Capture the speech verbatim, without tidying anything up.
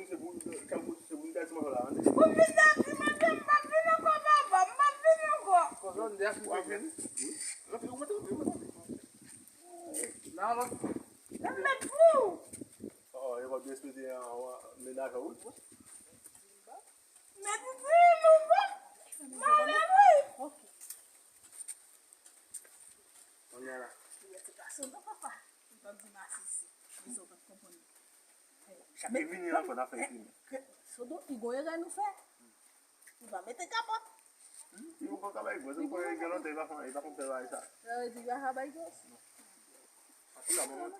vin, se pou, kal pou, se pou m ta di manman la, ann. Ou vin ta di manman, m p ap vin ankò, papa, m p ap vin ankò. Konsa, m di a, w ap vin? Wi. Rantre, ou rantre, rantre, rantre. Nan, non. Nan, men pou. Oh, e pa byen espere an, an, men ajan, wi. Men di, di, nou pa. Mwen, wi. Kounye a la. Ou ye ti gason, non, papa. Ou t ap di masisi. Men sa ou pa t konprann. Chak li vini ankò, n ap fè enprimen. Sodo, li gon erè nou fè. Li pa mete kapòt. Li gon kapòt, li gon kapòt, li gon kapòt, li pa konn fè bagay sa. Sa vle di, li pa ka bay gòs. An tou ka, manman.